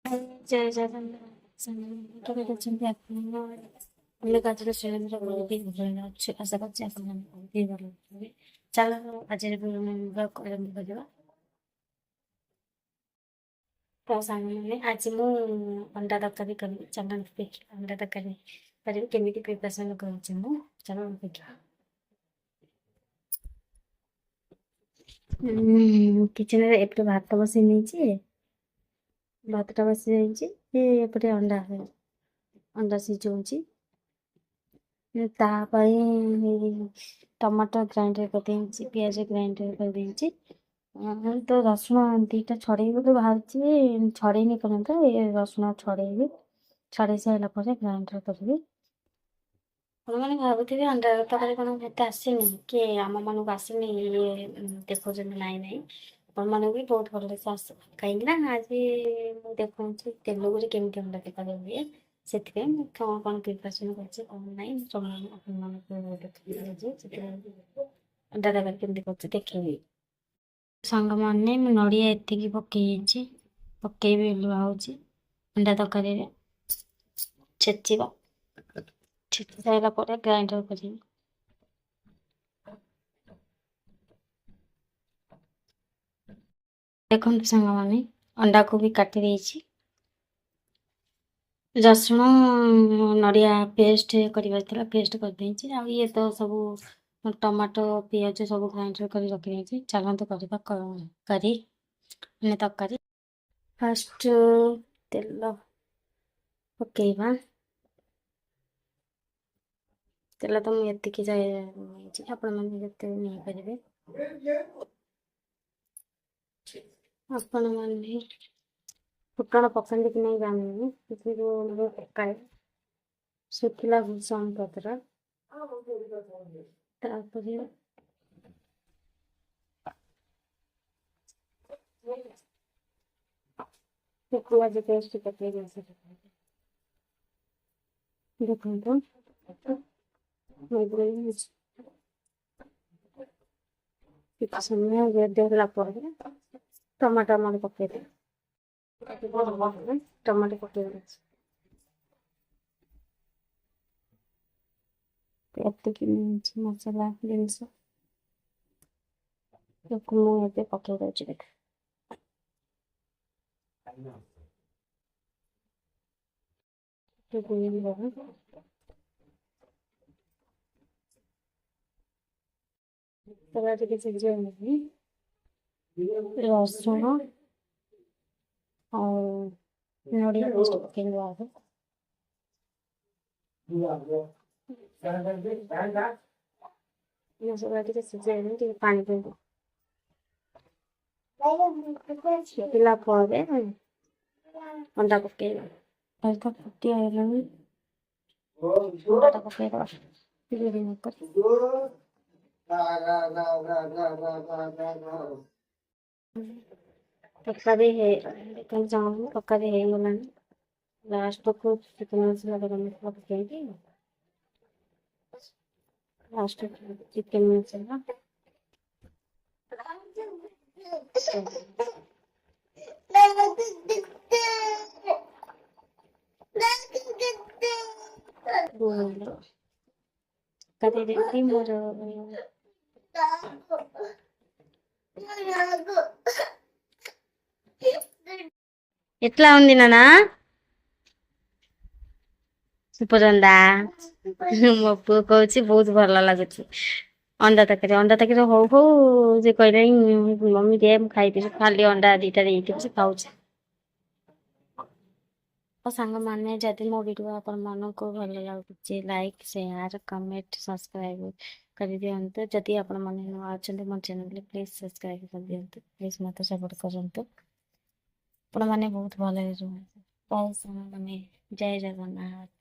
ଜୟ ଜଗନ୍ନାଥ। କେମିତି ଅଛନ୍ତି ଆପଣ? ଆମେ ଗାଜର ଶ୍ରୀମନ୍ଦିର ବହୁତ ହି ଭଲରେ ଅଛୁ। ଆଶା କରୁଛି ଆପଣମାନେ ବହୁତ ହି ଭଲ ଥିବେ। ଚାଲ, ଆଜିର ବ୍ଲଗ୍ ଆରମ୍ଭ କରିବା। ତ ସାଙ୍ଗମାନେ, ଆଜି ମୁଁ ଅଣ୍ଡା ତରକାରୀ କରିବି। ଚାଲନ୍ତୁ ଦେଖିବା, ଅଣ୍ଡା ତରକାରୀ କରିବି, କେମିତି ପ୍ରିପାରେସନ୍ କରୁଛି ମୁଁ। ଚାଲନ୍ତୁ ଦେଖିବା। କିଚେନରେ ଏପଟେ ଭାତ ବସେଇ ନେଇଛି। ଭାତଟା ବସି ଯାଇଛି। ଏପଟେ ଅଣ୍ଡା ଅଣ୍ଡା ସିଝଉଛି। ତା ପାଇଁ ଟମାଟୋ ଗ୍ରାଇଣ୍ଡର କରିଦେଇଛି, ପିଆଜ ଗ୍ରାଇଣ୍ଡର କରିଦେଇଛି। ତ ରସୁଣ 2ଟା ଛଡ଼େଇବି ବୋଲି ବାହାରିଛି, ଛଡ଼େଇନି ପର୍ଯ୍ୟନ୍ତ। ଏ ରସୁଣ ଛଡ଼େଇବି, ଛଡ଼େଇ ସାରିଲା ପରେ ଗ୍ରାଇଣ୍ଡର କରିବି। ଆପଣମାନେ ଭାବୁଥିବେ, ଅଣ୍ଡା ତରକାରୀ କ'ଣ ଏତେ ଆସିନି କି, ଆମମାନଙ୍କୁ ଆସିନି, ଇଏ ଦେଖାଉଛନ୍ତି। ନାଇଁ ନାଇଁ, ଆପଣମାନଙ୍କୁ ବି ବହୁତ ଭଲସେ ଆସେ। କାହିଁକି ନା ଆଜି ମୁଁ ଦେଖାଉଛି ତେଲୁଗୁରେ କେମିତି ଅଣ୍ଡା ତରକାରୀ ହୁଏ। ସେଥିପାଇଁ ମୁଁ କ'ଣ କ'ଣ ପ୍ରିପାରେସନ୍ କରୁଛି, କ'ଣ ନାହିଁ, ସବୁ ଆପଣମାନଙ୍କୁ ଦେଖେଇବି ଆଜି। ସେଥିପାଇଁ ଅଣ୍ଡା ତରକାରୀ କେମିତି କରୁଛି ଦେଖେଇବି। ସାଙ୍ଗମାନେ, ମୁଁ ନଡ଼ିଆ ଏତିକି ପକେଇଛି, ପକେଇବି ବୋଲି ଭାବୁଛି। ଅଣ୍ଡା ତରକାରୀରେ ଛେଚିବା। ଛେଚି ସାରିଲା ପରେ ଗ୍ରାଇଣ୍ଡର କରିବି। ଦେଖନ୍ତୁ ସାଙ୍ଗମାନେ, ଅଣ୍ଡାକୁ ବି କାଟି ଦେଇଛି। ରସୁଣ ନଡ଼ିଆ ପେଷ୍ଟ କରିବାର ଥିଲା, ପେଷ୍ଟ କରିଦେଇଛି। ଆଉ ଇଏ ତ ସବୁ ଟମାଟୋ, ପିଆଜ ସବୁ ଗ୍ରାଇଣ୍ଡର କରି ରଖିଦେଇଛି। ଚାଲନ୍ତୁ କରିବା କରି, ମାନେ ତରକାରୀ। ଫାଷ୍ଟ ତେଲ ପକେଇବା। ତେଲ ତ ମୁଁ ଏତିକି ଯାଏ ନେଇଛି, ଆପଣମାନେ ଯେତେ ନେଇପାରିବେ। ଆପଣମାନେ ଫୁଟଣ ପକାନ୍ତି କି ନାହିଁ ଜାଣିନି, କିନ୍ତୁ ମୁଁ ପକାଏ ଶୁଖିଲା ଭୃଷଙ୍ଗ ପତ୍ର। ତାପରେ ପିଆଜ ପେଷ୍ଟ ପକେଇ। ଦେଖନ୍ତୁ, କିଛି ସମୟ ରେଡି ହେଲା ପରେ ଟମାଟୋ ଆମର ପକେଇଦେବେ। ଟମାଟୋ ପକେଇ ଏତିକି ମସଲା ଜିନିଷ, ତାକୁ ମୁଁ ଏବେ ପକେଇ ଦଉଛି। ଦେଖ, ଗୋଳେଇ ଦେବା। ମସଲା ଟିକେ ସିଝି, ରସୁଣ ଆଉ ନଡ଼ିଆ ପେଷ୍ଟ ପକେଇଦେବା। ଏବେ ମସଲା ଟିକେ ସିଝେଇଲେ ଟିକେ ପାଣି ଦେବ। ସିଝିଲା ପରେ ଅଣ୍ଡା ପକେଇବା। ତ ଫୁଟି ଆଇଲାଣି, ଅଣ୍ଡାଟା ପକେଇଦେବା ଟିକେ କରି। ତରକାରୀ ହେଇ, ଦେଖନ୍ତୁ ସାଙ୍ଗମାନେ, ତରକାରୀ ହେଇଗଲାଣି। ଲାଷ୍ଟକୁ ଚିକେନ ମସଲା, ଗରମ ମସଲା ପକେଇକି ଲାଷ୍ଟକୁ ଚିକେନ ମସଲା। ତରକାରୀ ରେଡି ମୋର। ఎట్లా ఉంది నానా? ସୁପର ଅଣ୍ଡା। ମୋ ପୁଅ କହୁଛି ବହୁତ ଭଲ ଲାଗୁଛି ଅଣ୍ଡା ତରକାରୀ। ଅଣ୍ଡା ତରକାରୀ ହଉ ହଉ ସେ କହିଲାଣି, ମମି ଦେ, ମୁଁ ଖାଇବି। ଖାଲି ଅଣ୍ଡା 2ଟା ଦେଇଥିବ, ସେ ଖାଉଛି। ଆଉ ସାଙ୍ଗମାନେ, ଯଦି ମୋ ଭିଡ଼ିଓ ଆପଣମାନଙ୍କୁ ଭଲ ଲାଗୁଛି, ଲାଇକ୍, ସେୟାର, କମେଣ୍ଟ, ସବସ୍କ୍ରାଇବ୍ କରିଦିଅନ୍ତୁ। ଯଦି ଆପଣମାନେ ନୂଆ ଅଛନ୍ତି ମୋ ଚ୍ୟାନେଲରେ, ପ୍ଲିଜ୍ ସବସ୍କ୍ରାଇବ୍ କରିଦିଅନ୍ତୁ। ପ୍ଲିଜ୍ ମୋତେ ସପୋର୍ଟ କରନ୍ତୁ। ଆପଣମାନେ ବହୁତ ଭଲରେ ରୁହନ୍ତୁ। ବାଏ ସାଙ୍ଗମାନେ, ଜୟ ଜଗନ୍ନାଥ।